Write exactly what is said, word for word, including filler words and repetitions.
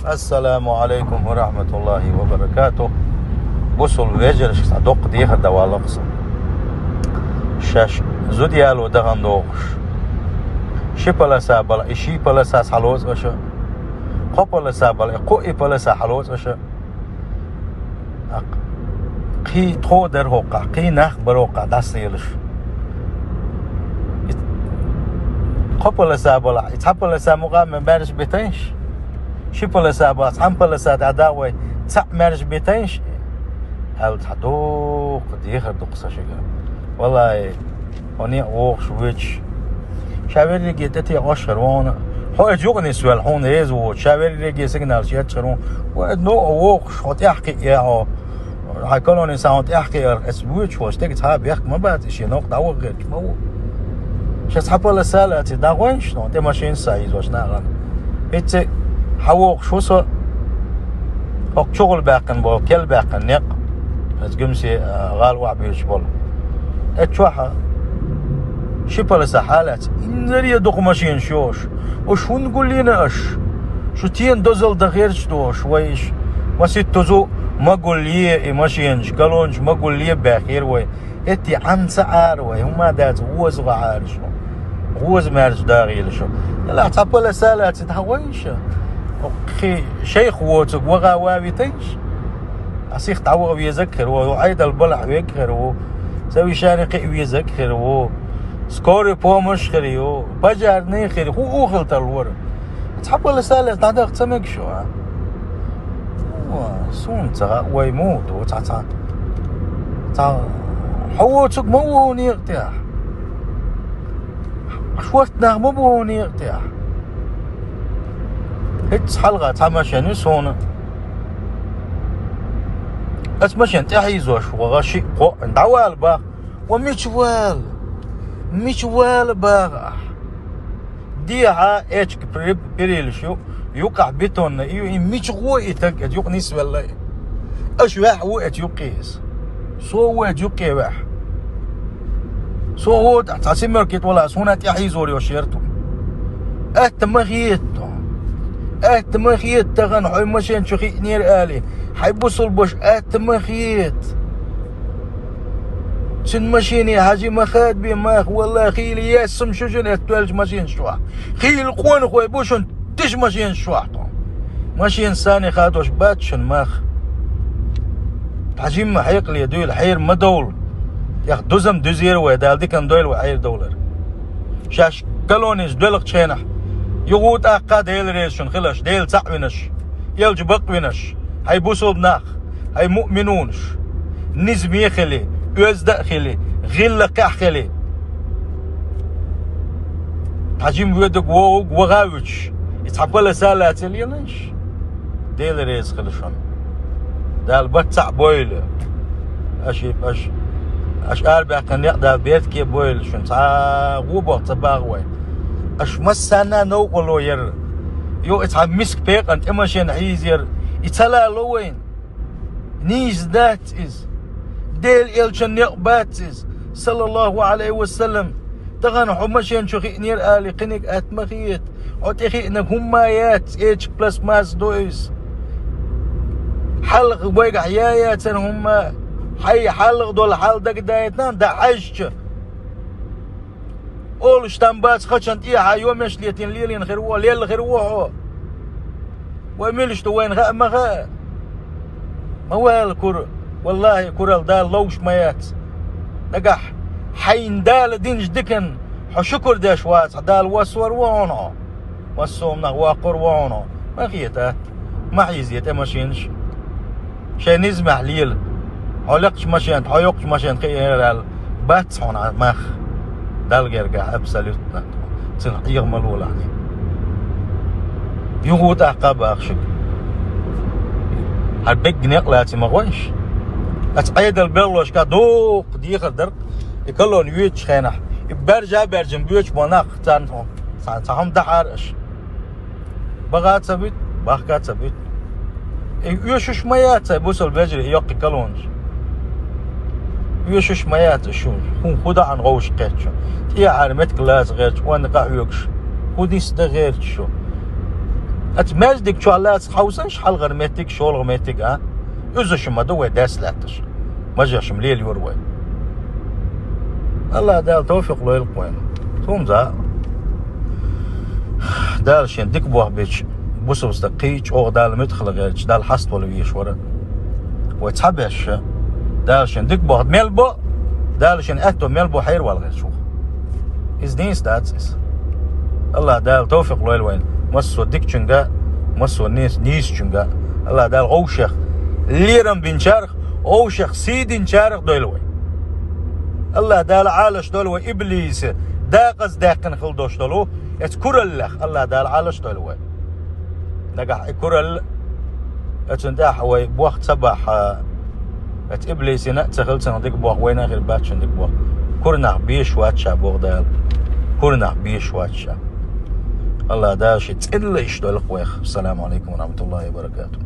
Ассаламу алейкум ва рахматуллахи ва баракатух. Бусул вежарш, цхьа доккха дехар да валлахъ со. Шаьш зуда яло дахана дохуш. Ши паласа бала, и ши паласа хьалоцу аша. Кхо паласа бала, и кхо и паласа хьалоцу аша. Акх, кхий тхо дар хӀокхахь, кхий нах бар хӀокхахь дӀасаелаш. И кхо паласа балахь, и цхьа паласа мукъа ма маьрша битайш, ши паласа балахь, цхьана паласа дӀа да вай, цхьаъ маьрша битайш, аьлла цхьа дуккха дехар ду-кх сан шуьга. Валлахи, хьо некъ вогӀуш вуьйцуш. Ша верриге тӀе текъош хир ву хьуна. Хьо и юкъа нисвелла хьуна реза воцуш. Ша верриге сигналаш етташ хир ву. Вай, ну, вогӀуш, хьо тӀаьхьакхиъ яхьо. Хьайн колони сан хьуна тӀаьхьакхиъарх, ас вуьйцуш волу стеган цхьа а бехк ма бац, и шен новкъа дӀавахарг ма ву. Ша цхьа паласа лаьций дӀагӀойнаш, ну, тӀе машина сан йизош нахана. ХӀинца хьавогӀуш ву со, хӀокху чухула баьккхина болу, кел баьккхина некъ, аса гуьмсе, а, гӀала охьабуьйцуш болу. Эцу чохь а ши паласа хьалаьцна, инзаре дукха машинаш йохуш. Уьш хӀунда гулйина аша? Шу тена дозалла дан херча дохуш, вай иша. Маситтазу ма гулъе и машинаш, колонаш ма гулъе баьхкира вай. ХӀетте Ӏан ца Ӏара вай, хӀумма дац, воза гӀо Ӏара шу. Воза маьрша дагӀийла шу. Делахь цхьа паласа лаьцна дӀагӀойша. Кхин шайх воцург ваха ван витайша. Ас сих дӀаваха везарг хир ву, Ӏедал балахь верг хир ву, совещани кхиа везарг хир ву, скорый помощь хир ю, пожарный хир ю, хӀун хила тарлора? Цхьа паласа лаьцна дӀадаха ца мега шу, а? О, суна ца хаьа, вай муха ду, цхьа, цхьа, цхьа, хьо воцург ма ву хьуна некъа тӀехь. Шорта нах ма бу хьуна некъа тӀехь. ХӀинца хьалха цхьа машен ю суна. Аса машен тӀехьийзош ваха шиъ кхоъ дӀавала баха. Ва мича вала? Мича вала баха ахь? Дехьа эчка при-, перилаш ю, юкъахь бетонна и ю, и мича гӀо и таг, эца юкъа нисвелла и? Аша ваьхьа ву эца юккъе иза. Со ву эца юккъе ваьхьа. Со ву тӀехь цхьа семёркит вала, суна тӀехьийзор йо шерта. Атта ма хета. Атта ма хета тахана хьой машен чу хиънера али. Хьай бусулбаш атта ма хета. Цуьнан машине хьажи ма хадабе мах, валлахи, хийла ессам шу шуна эцна доьллачу машинаш чохь. Хийла къонахой бу шуна тиша машинаш чохь тхо. Машина санна хадош бац шуна мах. Тхьа жимма хьекъале дуьйла, хьера ма довла. Тхьех дузам дуьзера вай, Дала диканна дойла вай хьерадовлар. Шаьш колонеш доьлхучу хенахь, юха тӀаккха Дела реза шуна хилаш, Дела цхьаъ винаш, элча бакъ винаш, хьай бусулба нах, хьай муъминунаш, низаме хили, оьзда а хили, гӀиллакхехь хили. Тхьа жима воьдург вогӀург ваха а вуьтуш, и цхьа паласа лаьцна лелаш. Дела реза хила шуна. Дала бац цхьаъ бойла. Аша, аша, аша арабаьккхина некъ Дала бертке бойла шуна. Цхьа гӀо боху ца баха вай. Аша массанна а новкъарло яра. Йо, и цхьа миска пекъан тӀе машен хьийзера. И ца лало вайна. Нийса дац иза. Дела элчан некъ бац иза, саллаллаху алейхи ва саллам. Тахана хьо машен чу хиънера али, кхиниг атта ма хета. Хьо тӀе хиънарг хӀумма а яц, эчиг пластмасса ду иза. Хьалха вайгахь я яцара хӀумма, хьай хьалха долу хьал дагадайтина, дан хьаьжча. Олуш там бац, хачан тӀехьа йомеш летийна лелийна хир ву, лелла хир ву хьо. Вай милаш ду вайна хаа ма хаьа. Ма вала кура, валлахи, куралла Дала ловш ма яц. Нагахь хьайна Дала динчу диканна хьо шукур деш вацахь, Дала вассор ву хьуна хьо. Массо а нах ваккхур ву хьуна хьо. Ма хета атта. Ма хьийзе тӀе машинаш. Шайн низамехь лела. Хьо лекхачу машен тӀе, хьо йоккхачу машен тӀе хиънера аьлла, бац хьуна мах. Далла гергахь абсолютно. Цунах Ӏеха ма лолахьний. Юха тӀаккха а баха шуьга. Хьара бегга некъ лаций ма гӀойш. Аса Ӏедал беллошка дуккха дехар дара. И колонна воьдучу хенахь, и баьржа а баьржина боьдуш болу нах, царна хьо, цхьа, цхьа хӀума дахьара аша. Баха а ца буьту, бахка а ца буьту. И оьшуш ма яц, ай бусалба вежарий, и йоккхий колонаш. Оьшуш ма яц шу, хӀун хӀу даӀан гӀовш кхетчу. ТӀехьара метка лаза гӀерчу, онда къа хьоьгуш. ХӀу нисда гӀерчу шу. Ацу маьждиг чохь лаьцна хьовсанаш хьалхара меттиг, шолгӀа меттиг, а? Уьззаш ма ду вай дас лаьтташ. Мажаш ма лелайора вай. Аллах Дала тавфикъ лойла вайна. Цунца Дала шен дика бохбича, бусалба стаг кхин чӀогӀа Далла муьтӀахь хила гӀерташ, Далла хьаставала везаш вара. Вай цхьаберш, Дала шен дика бохда мел бо, Дала шен аьтто мел бо хьервала гӀерташ ву. Иза нийса дац иза. Аллах Дала тавфикъ лойла вайна. Массо а дикачуьнга, массо а нийс-, нийсачуьнга. Аллах Дала гӀовшех лерам бинчарах, гӀовшех сий динчарах дойла вай. Аллах Дала Ӏалаш дойла вай иблиса дакъаза даьккхина хила долуш долу, эцу кураллех Аллах Дала Ӏалаш дойла вай. Нагахь и куралла, оцунна тӀехь вай бох ца бахь, оцу иблисина а ца хила цунах дика бох, вайна а хир бац шен дика бох. Кура нах безаш вац ша, боху Дала. Кура нах безаш вац ша. Аллах Дала шен цӀена лайш дойлакх вайх. Ассаламу алейкум ва рахматуллахи ва баракатух.